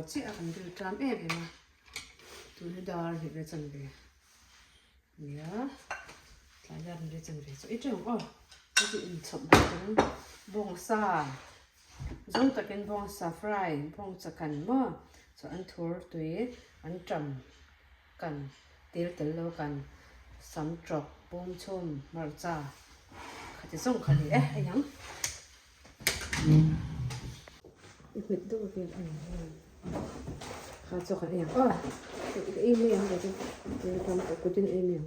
Chiah a kan bil tlam em em a, tun hi dar hnih ve chanve nia tlai dar hnih ve chanve chu i teuh aw heti inchhawp bawk in bawngsa zawng takin bawngsa fry bawngcha kan maw chuan an thur tui an ṭam kan tel tel lo kan sam tawp pum chhum hmarcha khati zawng kha ni e hei ang. I hmet deuh vel a ni kha chu kan ei ang aw ka ei mai ang kei chu tam tawh kutin ei mai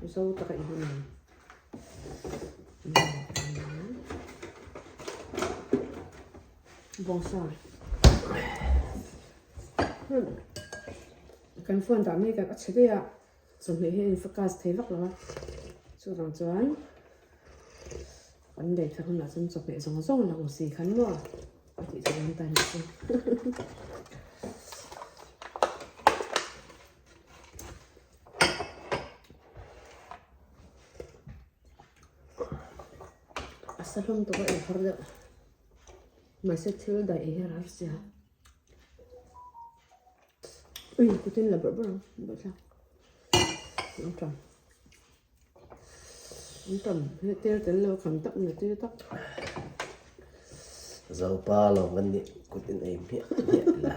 ang zo taka ei mai ang. Bawngsa kan phone dah mek a a chhe daih a chawhmeh hi a in focus thei vak lo a chuvang chuan. Kan lei thla hunah chuan chawhmeh zawng zawng lang si khan maw a tih chu dawn ta nih chu. A sa hlawm tawh a ei har deuh mahse thil daih ei hi a har sia. Ui kutin la bawrh bawrh ang bawrh thlak ang tang. An tam he tel tel lo kham tak na tir tak. Zopa lo kan nih kut in ei hmiah hmiah la.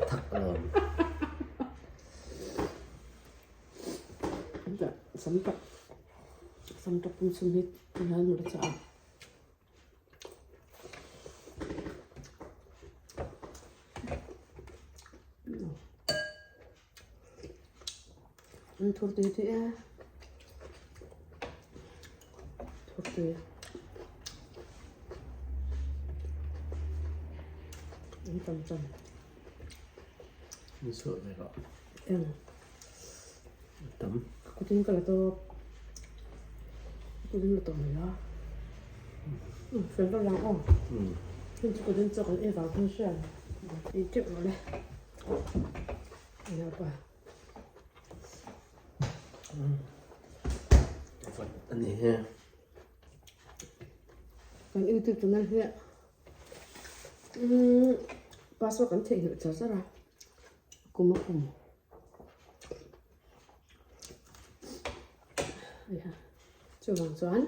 Thak alawm. Sam tak sam tak pum chhum hi nan mur cha. An thur tui tui e thur tui an tam tam Min suah ve rawh. Eng. Tam. Kutin ka la tawp. Kutin la tawp mai a. Fel rawh lang aw. Heng chu kutin chaw kan ei vang khan hria. Ei teuh rawh le. Nia pa. Vat a ni he. Kan YouTube channel hi password kan theihnghilh char char a. Kum a kum. Chuvang chuan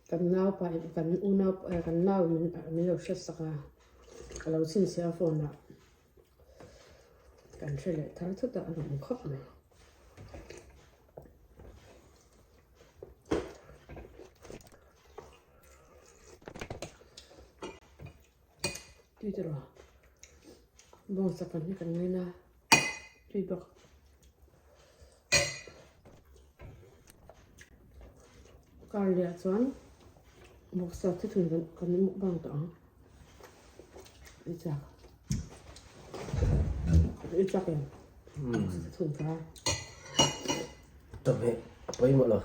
kan nau pa kan unau kan nau min lo hriat sak a ka lo chhinchhiah a phone ah kan hre leh thar thut a a nuam khawp mai. Tui te rawh bawngsa kan hi kan ngaina tui bawk kar leh ah chuan bawngsa thithun kan kan mukbang tawh ang i chak i chak em bawngsa thithun kha chawhmeh a pawimawh lo.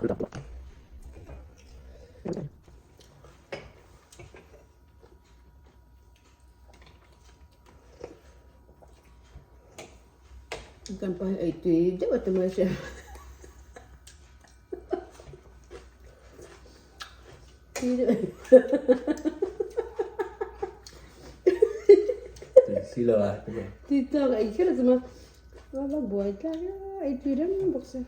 Kan pa hi ei tui deuh a ti mai sia. Tui deuh. Tui si lo a. Tui tawk ei kher a ti mai. Va buai tlak a ei tui reng bawk sia.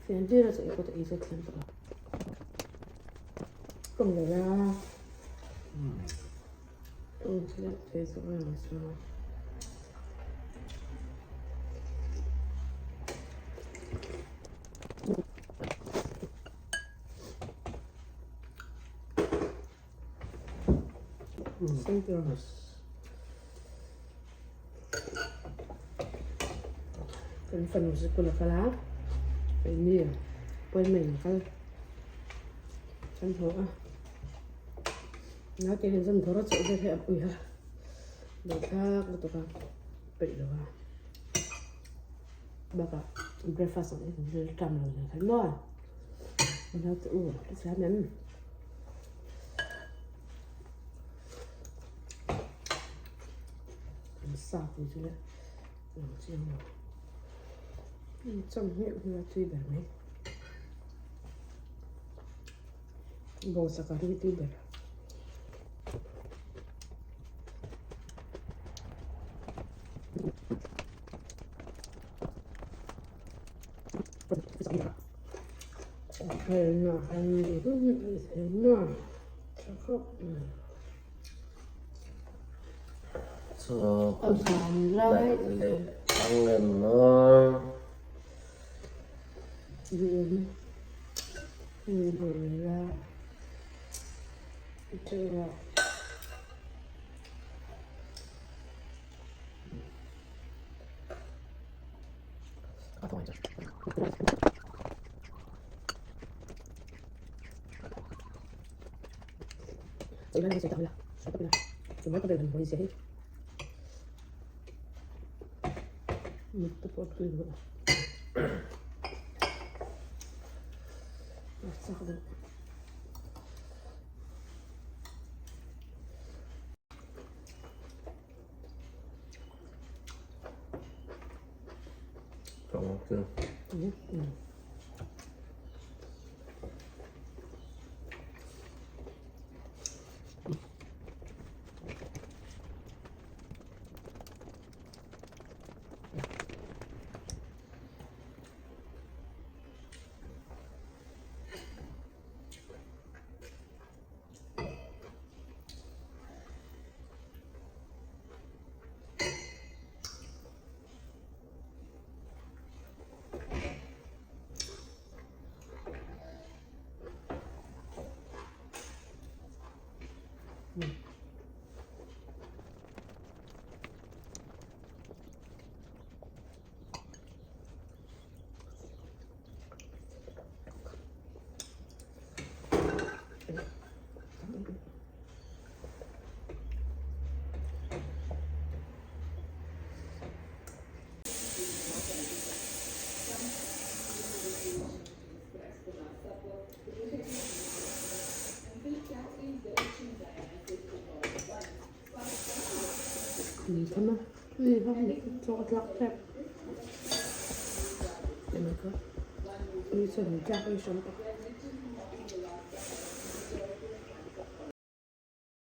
Fian tir a chu ei pawh ei chu thiam tawh lo. Kawng lo la. Kawng chu ei chu a ang chu. Kan fanu sikul a kal a keini appointment a kal kan haw a naute hian zan dawr a chawlh vel hi a pui a buaithlak lutuk a peih lo a bakah breakfast ang hi kan ṭam lo nen khan maw naute u a thiam em. sa tih chu le lang chiang lo. Chawm hmiah hmiah a tui ber mai. Bawngsa curry hi tui ber.